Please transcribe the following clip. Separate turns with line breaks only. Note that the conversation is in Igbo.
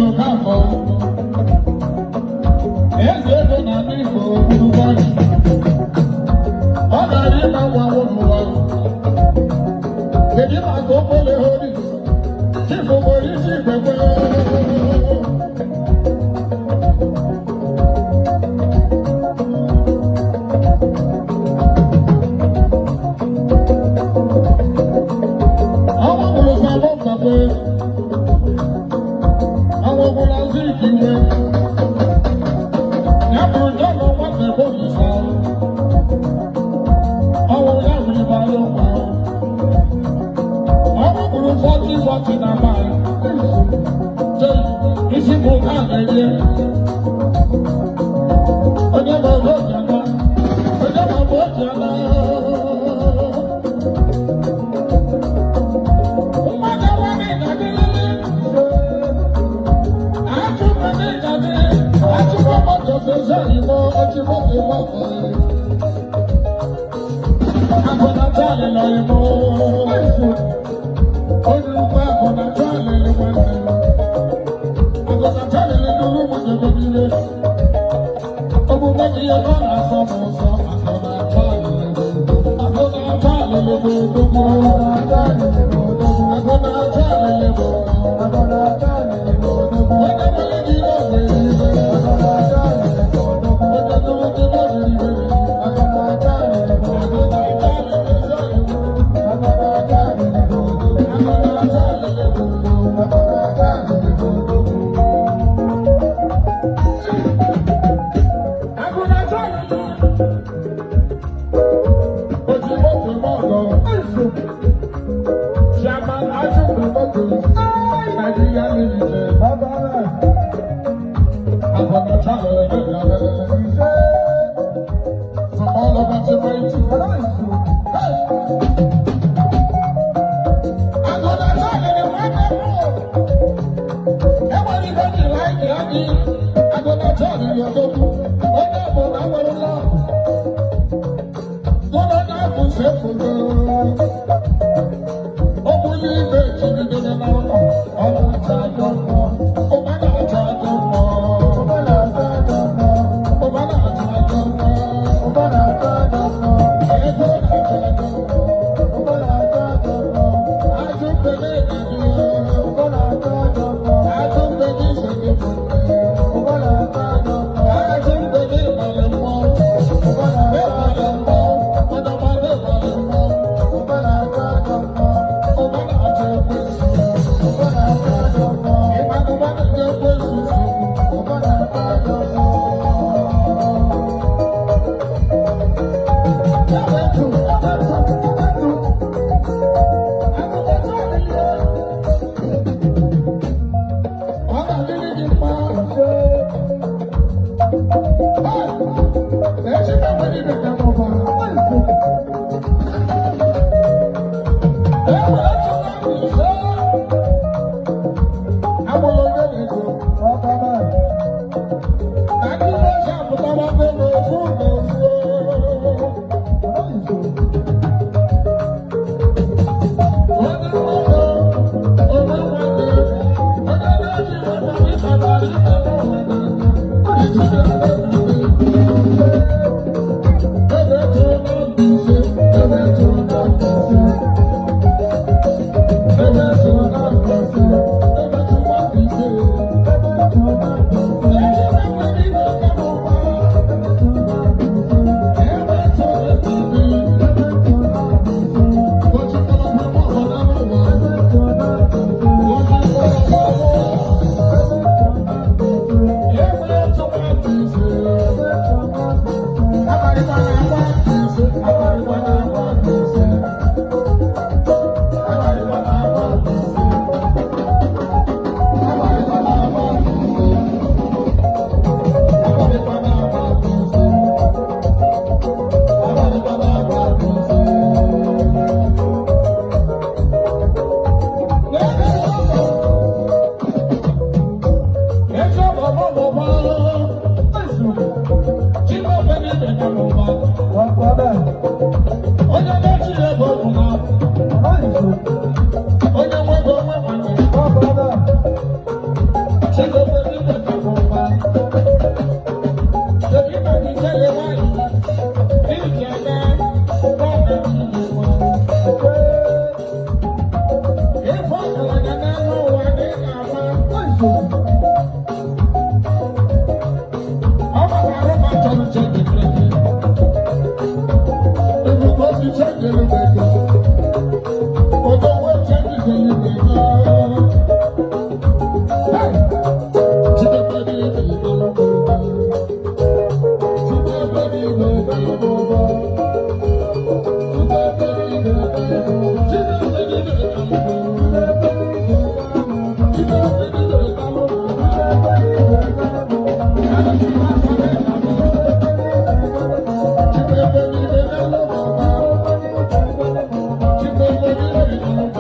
Okafọ, eze ego na ndị Igbo gburugburu. Ọ gara ịgba nwa n'ụwa. Kedu maka Okpole Holdings, Chief Morisi Igbekwe? Ọnwa gburu Sabọ Mbakwe, ọnwa gburu Azikiwe, ya bụrụ John Nwata Olisa, ọnwụ ya wuli bara ụkwa. Ọnwụ gburu 40 40 na mile. Isi bụ ha na-enye. Onye ma bụ oji ala, onye ma bụ oji ala. Mmadụ nwanne ga-adịrịrị. Achụpụ ndị ga-adị, achụpụ moto seze imo, ọchị moto moto. Akụnata alịlọ imo. Onye ukwu akụnata alịlị nwanne. Akụnata alịlị duru ụmụ jebe niile. Omume gị ihe ọ na-asọ m ụsọ. Akụnata alịlị. Akụnata alịlị bụ odogwu. Akụnata alịlị bụ onye nwere gị ihe o nwere ibe. Onye duru gị ihe o nwere ibe. Akụnata alịlị ezi oyibo. Akụnata alịlị bụ odogwu. Akụnata alịlị. Oji moto mọgọ. Chairman Achụpụ Motors Nigeria Limited. Akụnata alịlị. From all over to mighty. Hey! Akụnata alịlị nwanne m. Enwere ihe ji like ya gị. Akụnata alịlị odogwu. Onye ọbụla nwere love. Tụrụ na-abụ sefugo. Ogbuli ibe jigidere n'ụlọ. Ọ na-acha ajọ mmụọ. Ụba na-acha ajọ mmụọ. Ụba na-acha ajọ mmụọ. Ụba na-acha ajọ mmụọ. Ego na-acha ajọ mmụọ. Ajụ mgbede ga-adị. Ajụ mgbede iso gị bụ nne. Ajụ mgbede ịbalị mmụọ. Ịbalị mmụọ. Ọdọmadụ ịbalị mmụọ. Ụba na-acha ekwensu. Ịmanụ na-enye ekwensu nsogbu. Ewetu, ewetu, ewetu. Akụkọta ọdịnihu. Ọ ga-adịrị gị mma. Hey! Echi ka nwere ibe ka mụba. Ewetu na ise. Agbụrụ onye na-ego. Na ndị ọzọ apụtawago n'ofu n'ofu. Onye nwoke, onye nwanne, onye na-eji nweta ịkpatara ime n'ụwa n'anya. Ijide ebe tụrụ na Mbaise, ebe tụrụ na Mbaise, ebe tụrụ na Mbaise, ebe tụrụ na Mbaise. Eji nwere ibe ka n'ụwa. Ebe tụrụ Mbaise. Ojikọrọ ọgọ n'ụwa. Ojikọrọ ọgọ. Ebe tụrụ Mbaise. Abalịkwa na-agba Mbaise, abalịkwa na-agba Mbaise. Abalịkwa na-agba Mbaise. Abalịkwa na-agba Mbaise. Abalịkwa na-agba Mbaise. Abalịkwa na-agba Mbaise. N'ebe ọzọ, eze bọbọ bọbọ, Chineke n'ime ka n'ụwa. Onye na-echi ego bụ na onye nwe ego nwe nwanne. Chigo Thank you.